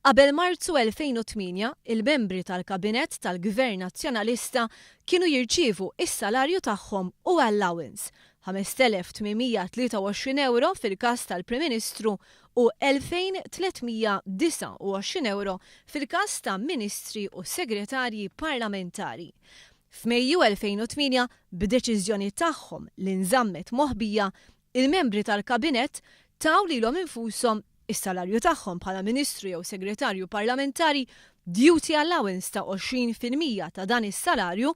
Qabel Marzu 2008, il-membri tal-Kabinett tal-Gvern Nazzjonalista kienu jirċievu s-salarju tagħhom u allowance, 5,823 ewro fil-każ tal-Prim Ministru u 2,329 ewro fil-każ ta' Ministri u Segretarji Parlamentari. F'Mejju 2008, b'deċiżjoni tagħhom li nżammet moħbija, il-membri tal-Kabinett taw lilhom infushom is-salarju tagħhom bħala Ministru jew Segretarju Parlamentari, duty allowance ta' 20% ta' dan is-salarju,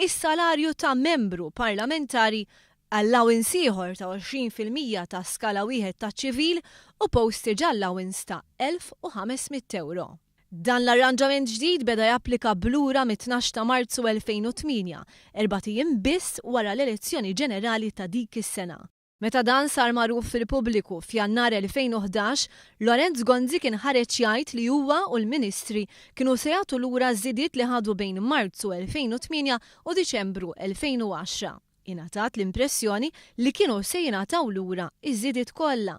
is-salarju ta' Membru Parlamentari, allowance ieħor ta' 20% ta' skala wieħed taċ-ċivil u postage allowance ta' 1,500 ewro. Dan l-arranġament ġdid beda japplika b'lura mit-tnax ta' Marzu 2008, erbat ijiem biss wara l-elezzjoni ġenerali ta' dik is-sena. Meta dan sar magħruf fil-pubbliku f'Jannar 2011, Lawrence Gonzi kien ħareġ jgħid li huwa u l-Ministri kienu se jagħtu lura ż-żidiet li ħadu bejn Marzu 2008 u Diċembru 2010. Ingħatat l-impressjoni li kienu se jingħataw lura ż-żidiet kollha.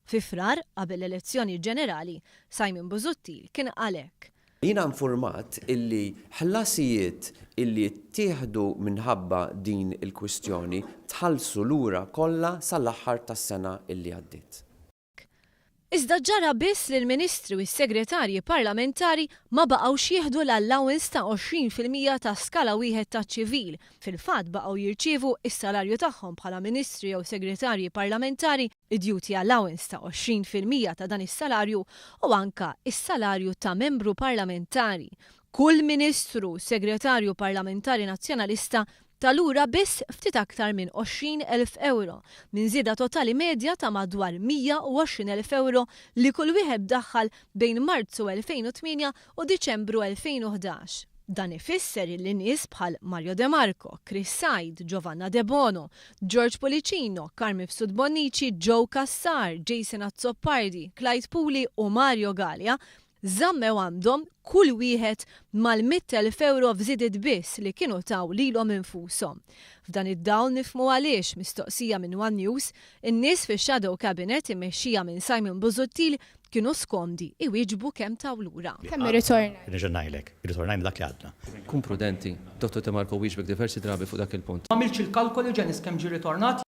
Fi Frar, qabel l-elezzjoni ġenerali, Simon Busuttil kien qal hekk. Jiena infurmat illi ħlasijiet illi ttieħdu minħabba din il-kwistjoni tħallsu lura kollha sal-aħħar tas-sena illi għaddiet. Iżda ġara biss li l-Ministri u s-Segretarji Parlamentari ma baqgħux jieħdu l-allowance ta' 20% ta' skala wieħed taċ-ċivil. Fil-fatt baqgħu jirċievu s-salarju tagħhom bħala Ministri jew Segretarji Parlamentari, id-duty allowance ta' 20% ta' dan is-salarju u anka s-salarju ta' Membru Parlamentari. Kull Ministru u Segretarju Parlamentari Nazzjonalista ta lura biss ftit aktar minn 20,000 ewro, minn żieda totali medja ta' madwar 120,000 ewro li kull wieħed daħħal bejn Marzu 2008 u Diċembru 2011. Dan ifisser illi nies bħal Mario De Marco, Chris Said, Giovanna Debono, George Pullicino, Carm Mifsud Bonnici, Joe Cassar, Jason Azzopardi, Clyde Puli u Mario Galea żammew għandhom kull wieħed mal-100,000 ewro f'żidiet biss li kienu taw lilhom infushom. F'dan id-dawl nifhmu għaliex, mistoqsija minn one News, in-nies fix-Shadow Cabinet immexxija minn Simon Busuttil kienu skomdi iwieġbu kemm taw lura. Kemm irritornajt? Nerġa' ngħidlek, irritornajna dak li għadna. Kun prudenti. Dottor De Marco wieġbek diversi drabi fuq dak il-punt. M'għamiltx il-kalkoli Janice kemm ġie ritornat.